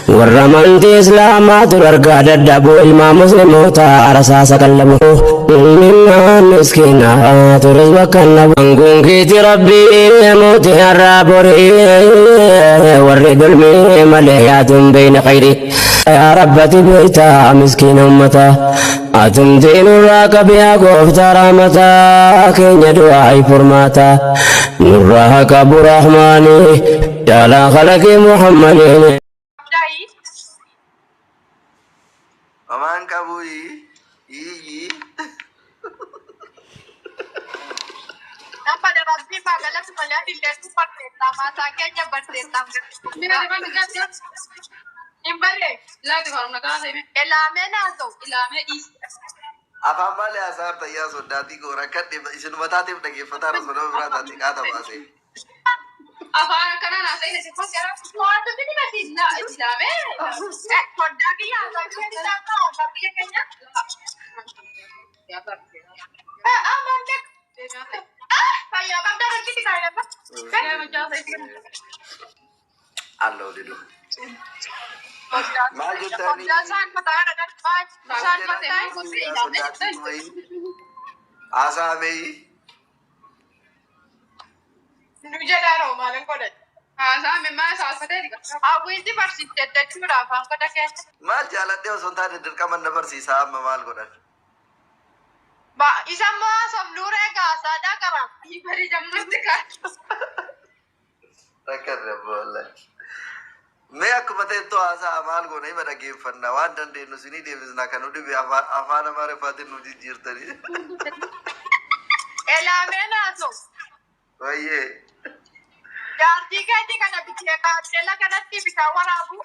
Warra amantii Islaamaa dur argaa dadhabu ilmaa muslimootaa rasaasa qallabu. Ilmaan miskiinaa tures bakka nabu. Aangoon keeti rabbii mootii har'aa borii warri dulmii malee yaadun beeyna khayrii. Yaa rabbati beektaa miskiina ummata. Atumti nurraa qabi yaa gooftaa rahmataa keenya du'aa furmaata. Nurraa haa qabu rahmaani jaalaa khalaqii Muhammadiin. Abdaayii. Mamaan qabu iyyi. Nama rabbii maa galatu malee ati illee sun barteetta. Maataa keenya barteetta. Hin barree. Laati faarumna kana ta'e. Ilaamee naasa'u. Ilaamee dhiisi. Afaan malee haasaa tayyaa soddaatii koo rakkadhe isinuma taateef dhaggeeffataa osoo nama biraa taate qaata baasee. Afaan akkanaa naasa'in isin gara. Wantoota ni barsiisna. Ilaamee. Foddaa kiyya haasaa keenya haasaa biyya keenya. Amante. Fayyaa qabdaa rakkiti kaayama. Alloo didu. Maal jettanii? Foddaa isaan mataa dhaqan. Isaan mataa Soddaatii wayii. Haasaa meeyi. Nu jedhaa roo maalin godhan. Haasaa mimmaa saalfatee dhiqa. Hawwiinsi barsiiste jechuudha afaan godha keessa. Maal jaaladhee osoo hin taane dirqama na barsiisaa amma maal godhan? Ba isa immoo haasofnuuree gaasaadhaa qaba. Bari jammatti kaa. Rakkate boolla. Mee akkuma ta'ettu haasaa maal goona hima dhaggeeffanna waan dandeenyu isinii deebisna kan nu dhibe afaan afaan Amaariffaatiin nu jijjiirtanii. Elaamee naaso. Wayyee. Jaartii keetii kana bitee kaabdela kanatti bishaan waraabu.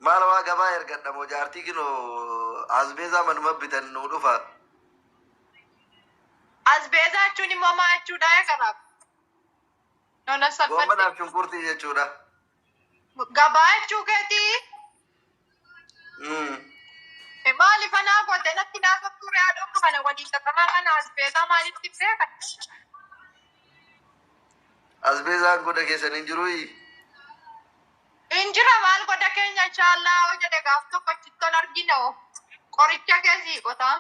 Maal waa gabaa ergadha moo jaartii kinoo asbeezaa manuma bitan nu dhufa. Asbeezaa jechuun immoo maa jechuudha qaraab. Nona salphate. Goommanaaf shunkurtii jechuudha. Gabaa jechuu keetii maaliif anaa goote natti naasoftuu haadhoon kana waliin xaxamaa kana asbeezaa maalitti beekan? Asbeezaan goda keessan hin jiruyi. Injira maal goda keenya inshaallaa hoo jedhe gaaf tokko achitton argina hoo. Qoricha keessii qotaa.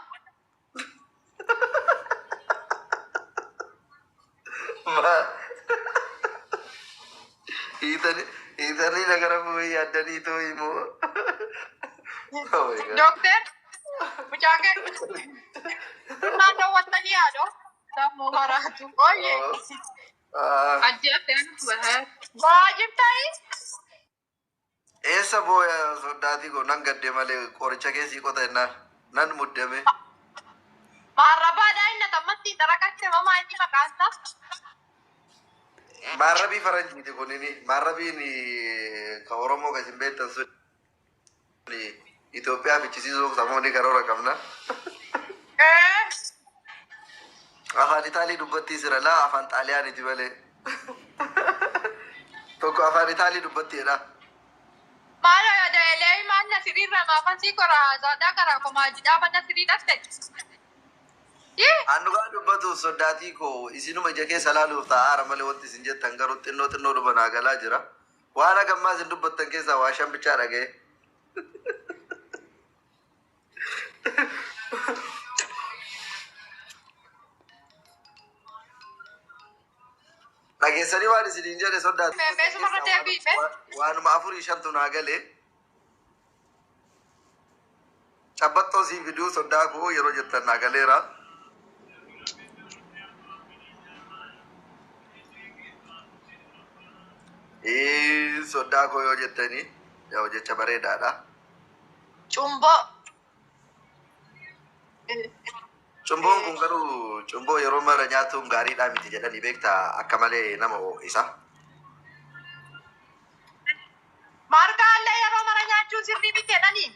Hiitanii nagara bu'ee yaaddanii too himoo. Oh my God. Dookter mucaa kee naan daawwattanii haadhoo. Sammuu maraatu. Ooyye. Ah, Ajjeeftee nutti bahaa. Baajibtaayii. Eessa booya soddaatii koo nan gadde malee qoricha keessii qota jennaan nan muddame. Maarrabaadhaa inni tammatti xaraqatte mamaa inni maqaan isaa. Maarrabii faranjiiti kunini maarrabiin ka Oromoo kan isin beektan sun Itoophiyaa fichisiisuuf samoonni karoora qabna. Ee. Afaan Itaalii dubbattii sira laa afaan Xaaliyaaniiti malee. Tokko afaan Itaalii dubbattiidha. Maaloo yaada elee maal na siriirra maafan sii kora haasaadhaa karaa komaa jidhaa mana sirii dhatte. Ih. An dhugaa dubbatuuf soddaatii koo isinuma ija keessa laaluuf taa'aara malee wanti isin jettan garuu xinnoo xinnoo dhuma naa galaa jira. Waan hagammaa isin dubbattan keessaa waa shan bichaa dhaga'e. Dhageessanii waan isiniin jedhe soddaatii Mee meesuma irra deebi'i mee. waanuma afurii shantu naa galee. Cabbaxxoo sii fiduu soddaa koo yeroo jettan naa galeera. Ee, Soddaa koo yoo jettanii yaa'u jecha bareedaadha. Cumboo. Cumboon kun garuu cumboo yeroo mara nyaatuun gaariidhaa miti jedhanii beektaa akka malee nama ho'isa. Marqaallee yeroo mara nyaachuun sirrii miti jedhanii.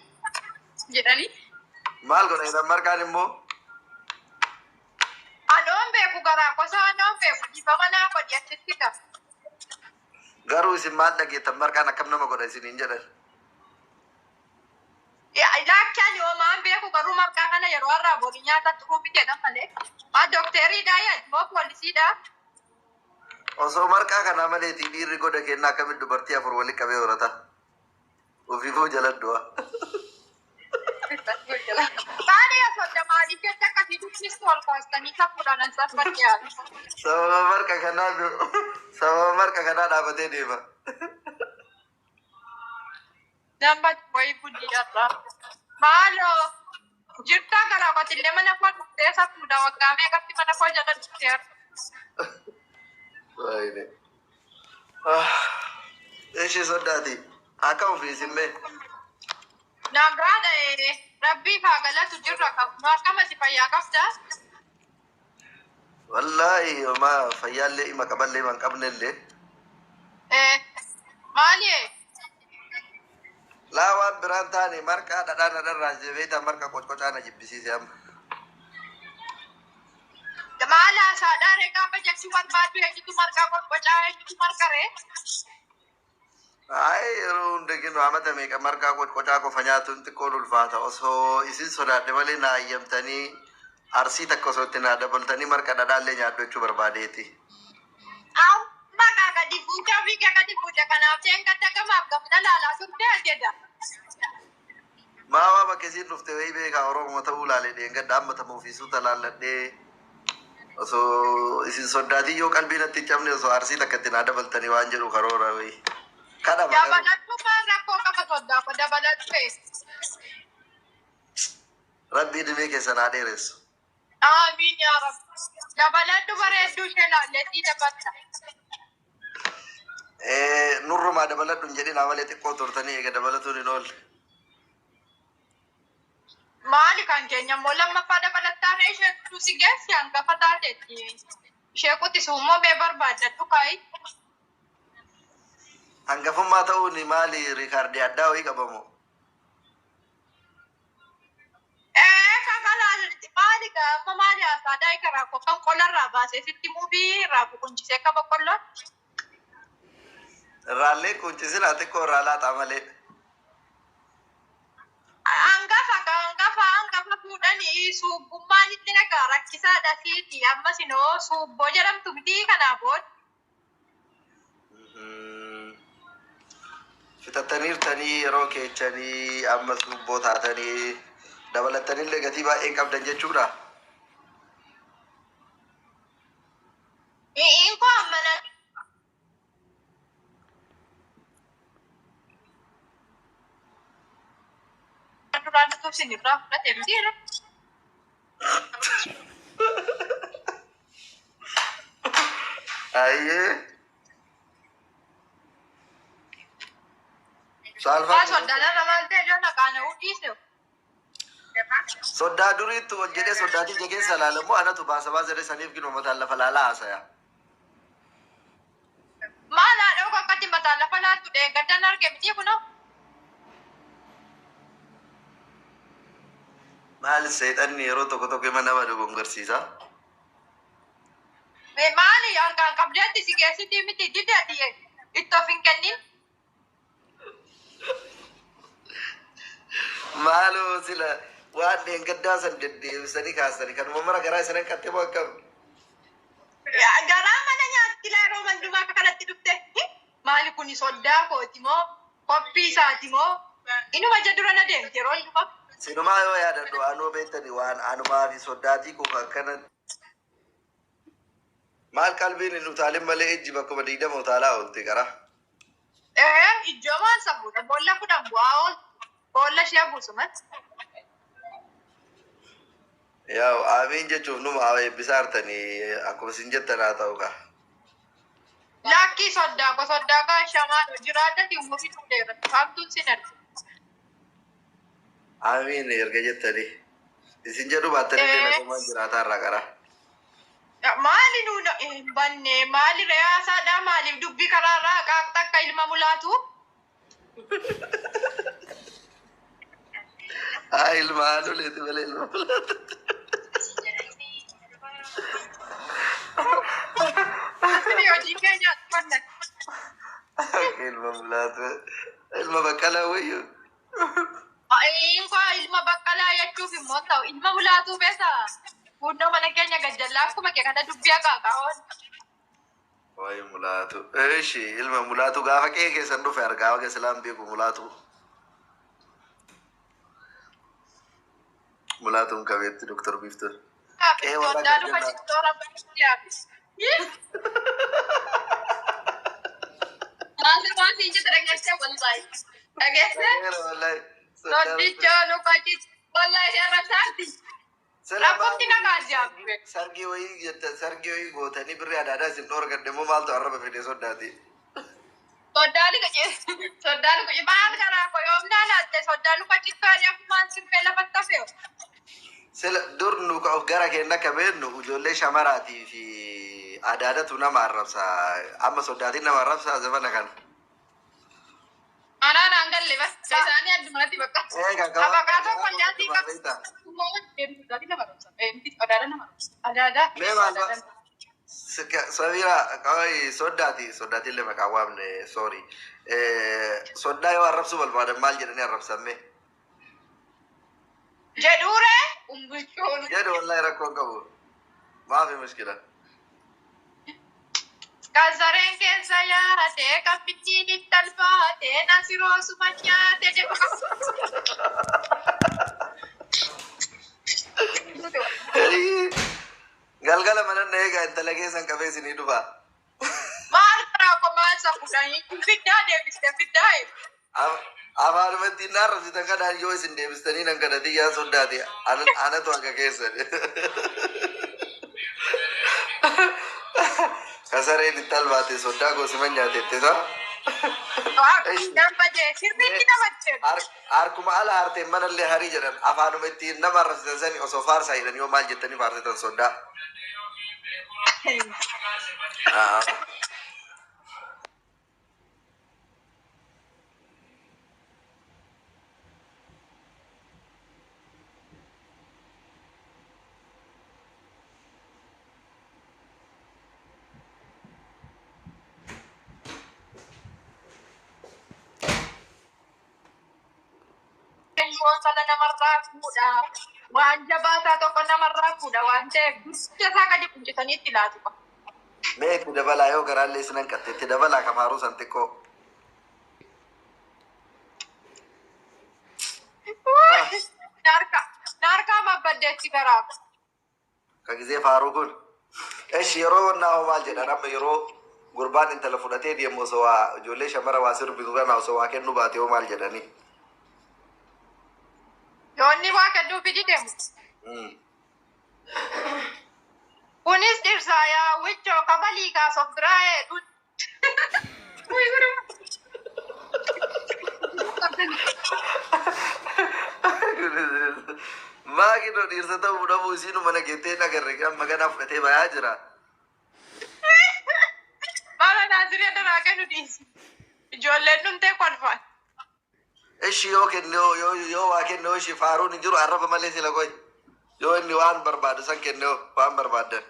Jedhanii. Maal godha jedhan marqaan immoo Anoon beeku garaa gosa anoon beeku dhiifama naa godhi achitti qaba. garuu isin maal dhageettan marqaan akkam nama godha isiniin jedhan. Laakki ani homaan beeku garuu marqaa kana yeroo har'aa borii nyaata xuruu miti jedhan malee. Maa dookteriidhaa yaa moo poolisiidhaa? Osoo marqaa kanaa maleetii dhiirri goda kennaa akkamitti dubartii afur walitti qabee horata? Ofiifuu jala du'a. Maali asodda maaliif jecha akkasii dubbistu ol kaastanii safuudhaan an saffadhe yaadu. Sababa marqa kanaa sababa marqa kanaa dhaabatee deema. Nama wayii guddiidha. Maaloo jirtaa garaa qotillee mana koo dhuftee safuudha waggaa meeqatti mana koo jala dhufteera. Waayine. Ishee soddaati. Akka ofii simmee. Nagaadha rabbii haa galatu jirra qabnu akkamati fayyaa qabda. Wallaahi homaa fayyaallee ima qaballee ima hin qabnellee. Maali? Laa waan biraan taane marqaa dhadhaa dhadharraa beektaa marqa qocqocaa na jibbisiise amma. Maal haasaadhaa ree gaafa jechuu barbaaddu eenyutu marqaa qocqocaa eenyutu marqa ree? Ay yeroo hunda kennu amata meeqa marqaa qocqocaa qofa nyaatuun xiqqoon ulfaata. Osoo isin sodaadhe malee na hayyamtanii arsii takka osoo itti naa dabaltanii marqa dhadhaallee nyaadhu jechuu barbaadeeti. Amma gaa gadi fuutee ofii kee gadi fuute kanaaf seen gadda gamaaf gamna laalaa turte jedha. Maa waa bakka isiin dhufte wayii beekaa Oromoo ta'uu laalee dheengadda amma tama ofiisuu talaalladhee osoo isin soddaatii yoo qalbii natti hin cabne osoo arsii takka itti naa dabaltanii waan jedhu karoora wayii. Kadhama garuu. Dabaladhu maal rakkoo qaba soddaa ko dabaladhu. Rabbii dhibee keessan haa dheeressu. Amiin yaa rabbi. Dabaladhu bareedduu ishee laalleetii dabalta. Nurrumaa dabaladhu hin jedhin amalee xiqqoo turtanii eega dabalatuun hin oolle. Maali kan keenya immoo lammaffaa dabalattaa ree ishee si geessi hangafa taateetti. Ishee quxisuu immoo mee barbaaddadhu kaayi. Hangafummaa ta'uun maali riikaardii addaa wayii qabamu? Kan maali amma maali haasaadhaa karaa koo kan qolarraa baasee sitti muufii irraa buquncisee akka boqqolloon. Irraallee quncisinaa xiqqoo irraa laaxaa malee. Hangafa hangafa hangafa fuudhanii suubbummaan illee egaa rakkisaadha siiti ammas inoo suubboo jedhamtu miti kanaa booda. Fixattaniirtanii yeroo keechanii amma suubboo taatanii dabalattanillee gatii baay'ee qabdan jechuudha. Inkoo ammana duraan tuubsin irraa fudhate miti. Ayyee. Waa Saalfaa. soddaan maal ta'e ijoon naqaana'uu dhiise. Soddaa duriitti ol jedhee soddaatii ija keessa ilaalamu anatu baasa baasa jedhee saniif ginuma mataan lafa laalaa haasaya. Maal haadha akkatti mataan lafa laaltu dheengaddan arge miti kunoo. Maal seexanni yeroo tokko tokko ima nama dogongorsiisa. Maali harkaan qabdeetti si geessitii miti dideeti itti of hin kennin. Maaloo sila waan dheengaddaa san deddeebisanii kaasanii kanuma mara garaa isaanii qaxxee moo akkam? Garaa mana nyaatti yeroo mandumaa akka kanatti dhufte. Maali kuni soddaa kooti moo qophii isaati moo inuma ija dura na deemte yeroo hundumaa. Sinumaa yoo yaadadhu anuu beektani waan anumaa fi soddaatii kun akkana. Maal qalbiin hin utaalin malee ijji bakkuma 20 utaalaa oolte gara. Ijoo maal safuudha boolla 10 bu'aa ooltu boolla ishee buusumas. Yaa'u amiin jechuuf numa eebbisaa hartanii akkuma isin jettan haa ta'u kaa. Lakkii soddaa ko soddaa kaa shamaan jiraadhati umurii dheeratu hamtuun sin argu. Amiin erga jettanii. Isin jedhu baattanii illee nagumaan jiraataa irraa qara. Maali nuun hin banne maali re'aasaadhaa maaliif dubbii karaarraa qaaqxa akka ilma mulaatu? Haa ilma haadholeeti malee ilma mulaatu. Asii hojii keenya fanna. Ilma mulaatu. Ilma baqqalaa wayyuu. Inkaa ilma baqqalaa jechuuf immoo ta'u ilma mulaatuu beesa. Fuuldura mana keenya gajjallaa akkuma kee kana dubbii haqaaqaa oolu. Wayi mulaatu. Eeshi ilma mulaatu gaafa qe'ee keessan dhufe argaa waga silaan beeku mulaatu. Mulaatuun qabeetti Doktor Biiftuun. Qe'ee warra Soddaan luka garjannaa. cittoo rabbi. Maal waan siin jette dhageessee wallahi. Dhageessee Dhageera wallahi. Soddaan soddichoo luka cittoo wallahi arrabsaatti. Sila Rabbumti nagaa jaabe. Sargii wayii jette, sargii wayii gootanii birrii adaadaa isin dhoorgadde immoo maaltu arraba fide soddaati? Soddaan luka cittoo soddaan luka cittoo Maal garaa koo yoomnaa laatte soddaan luka cittoo ani akkumaan sirbee lafatti hafeewu. Sila dur nu ka of gara keenya akka beeknu ijoollee shamaraatii fi adaadatu nama arrabsa. Amma soddaatiin nama arrabsa zamana kana. Anaan aan galle bas isaanii addumatti bakka. Ee kan qaba. Abakaatoo qonnaatii qaba. Adaadaa. Mee maal ba? Samira qabai soddaati, soddaatiin illee maqaa waamne, sorry. Soddaa yoo arrabsuu barbaadan maal jedhanii arrabsamme? Jedhuure Umbichoon. Jedhu wallahi rakkoo hin qabu. Maafi mushkila? Kan sareen keessa yaate kan bittiin itti albaate nasiroo suma nyaate jedhu. Galgala mana na eegaa, intala keessan qabee isinii dhufa. Maal karaa koo maal safuudhaan fiddaa deebiste fiddaa. Afaanumatti hin arrabsitan kanaan yoo isin deebistanii nan kadhati yaa soddaati anatu akka keessan. Kasareen itti albaate soddaa goosima nyaateette isaa. Nan bajee sirriitti nama jedhu. Harkuma ala harteen manallee harii jedhan, afaanuma ittiin nama arrabsitan sani osoo faarsaa jedhan yoo maal jettanii faarsitan soddaa? Ah. Sana namarraa fuudha. Waan jabaataa tokko namarraa fuudha waan ta'eef guddaa isaa gadi quncitanii itti laatu. Mee itti dabalaa, yoo garaallee isinan qatte itti dabalaa ka faaruu san xiqqoo. Naarkaa babbaddeetti garaa. Ka gizee faaruu kun. Eshi, yeroo wannaa hoo maal jedhan? Amma yeroo gurbaan intala fudhatee deemu osoo waa ijoollee shamara waa sirbitu kana osoo waa kennu baate hoo maal jedhani? Yoonni waa kennuu fidi deemu. Kunis dhirsaa yaa wichoo kabalii kaas of biraa eedhu. Maa kinoo dhiirsa ta'uu dhabuu isiinu mana geettee hin agarre, amma ganaa fudhatee bayaa jira. Maala naasiree daraa kennu dhiisi. Ijoolleen dhumtee kolfaan. Ishi, yoo kenne yoo yoo waa kenne yoo ishi faaruun hin jiru, arraba malee sila qoy. Yoo inni waan barbaadu san kenne yoo waan barbaaddan.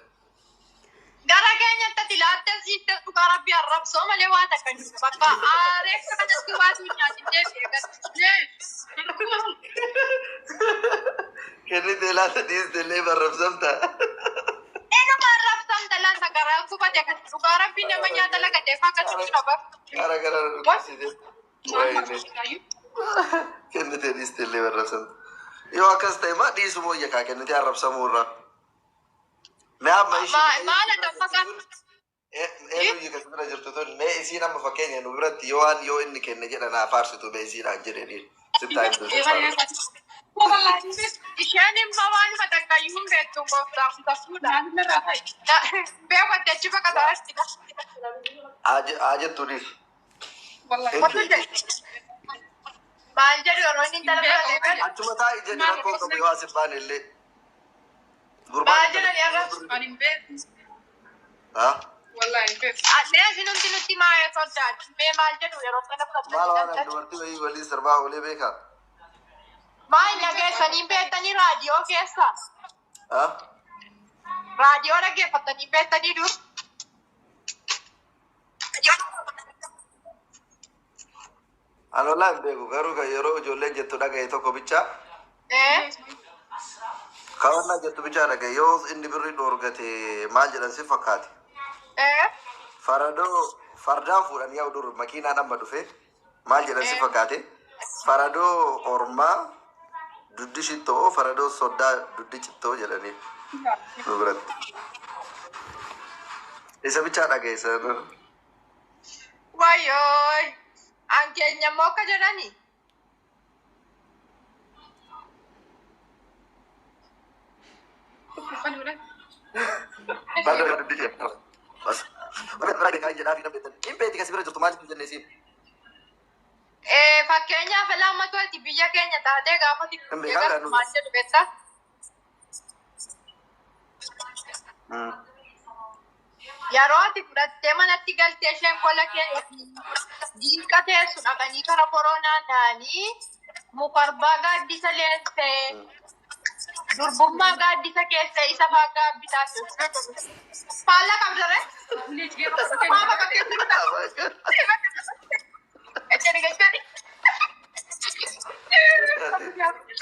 Gara keenyatti ati laattee siittee dhugaa rabbii arrabsoo malee waa takka hin jiru. Bakka aaree kanatti waatu nyaatitee beekan. Kennitee laata dhiiste illee barrabsamta. Inuma arrabsamta laata garaan gubate kan dhugaa rabbii nama nyaata lagatee fakkaatu jira bakka. Gara gara dhukkubsite. Wayne. Kennitee dhiiste illee barrabsamta. Yoo akkas ta'e maa dhiisu mooyya kaa kennitee arrabsamuu irraa. Mee amma ishii. Maal adda Eenyu kas bira jirtu tun, mee isiin amma fakkeenya nu biratti yoo waan yoo inni kenne jedhan haa faarsitu, mee isiidhaan jedhanii sittaa himtu. Isheen immoo waan takkayyuu hin beektu gooftaaf safuudha. Beekatte achi baqataatti. Haa jettu dhiisu. Maal jedhu yeroo inni intala fudhatee galu? Achuma taa'i jedhi, rakkoo qabu yoo as hin baane illee. Maal jedhan yeroo? Haa? Mee isinumti nutti maayee soddaati. Mee maal jedhu yeroo intala Maal waan fudhatanii? dubartii wayii waliin sirbaa oolee beekaa? Maal dhageessanii beektanii raadiyoo keessa? Haa? Raadiyoo dhaggeeffatanii beektanii dur? Ani wallaahi hin beeku, garuu kan yeroo ijoolleen jettu dhagaye tokko bicha. Ee? Kawannaa jettu bicha dhagaye, yoo inni birri dhoorgate maal jedhan si fakkaate? Ee? Faradoo fardaan fuudhanii yaa'u dur, makiinaan amma dhufe, maal jedhan si fakkaate? Faradoo ormaa. Duddi shittoo faradoo soddaa duddi cittoo jedhanii nu biratti. Isa bichaa dhageessan. Wayyooy! An keenya immoo akka jedhani. Faradoo duddi cittoo. Hin beeti kasi bira jirtu maaliif hin jenne isiin? Fakkeenyaaf lammatu ati biyya keenya taatee gaafa Hin beekaa xiqqoo nu. maal jedhu beektaa? Yeroo ati fudhattee manatti galtee isheen kola kee diinqa teessu dhaqanii kara koronaa ta'anii mukarbaa gaaddisa leessee durbummaa gaaddisa keessa isa faa gaabbisaa jiru. Faallaa qabdare? Maa bakka keessa Gachani gachani.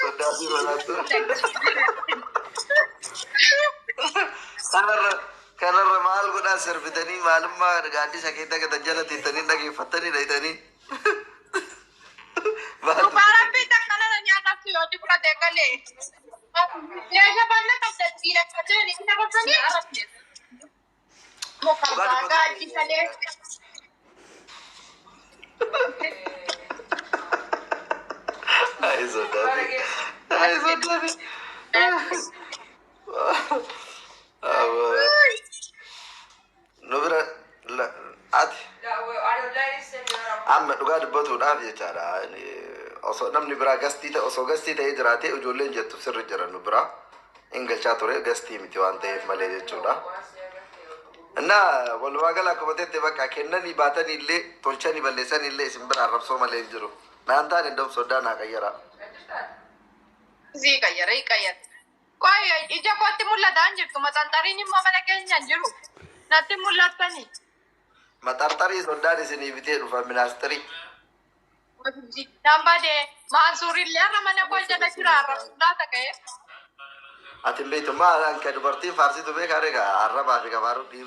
Soddaa fi manaatu. Kanarra kanarra maal godhaa sirbitanii maalummaa gaaddisa keessa gatan jala teettanii dhageeffattanii dhayitanii. Dhugaa rabbii takka nana nyaataaf yoo fudhatee galee. Meeshaa faallaa qabda dhiiraffatee ni dabarsanii. Mukarbaa gaaddisa leessee. Ay soddaati. Ay soddaati. Nu bira ati amma dhugaa dubbatuudhaaf jechaadha. Osoo namni biraa gastii ta'e osoo gastii ta'ee jiraatee ijoolleen jettu sirri jira nu biraa hin galchaa ture gastii miti waan ta'eef malee jechuudha. እና walumaa gala akkuma ta'etti bakka kennanii baatanii illee tolchanii balleessanii illee isin bira arrabsoo malee hin jiru. Naan taane ndom soddaa naa qayyara. Zii qayyara qayyara. Qoy ija kootti mul'ataa hin jirtu maxxanxariin immoo mana keenya hin jiru. Natti mul'attani. Maxxarxarii soddaan isinii bitee dhufa minaastirii. Naan badee Maansuurillee har'a mana koo jala jira arrabsuudhaa ta'e. Ati hin beektu maal anka dubartiin faarsitu beekaa reega arrabaa fi kabaaruu dhiirri.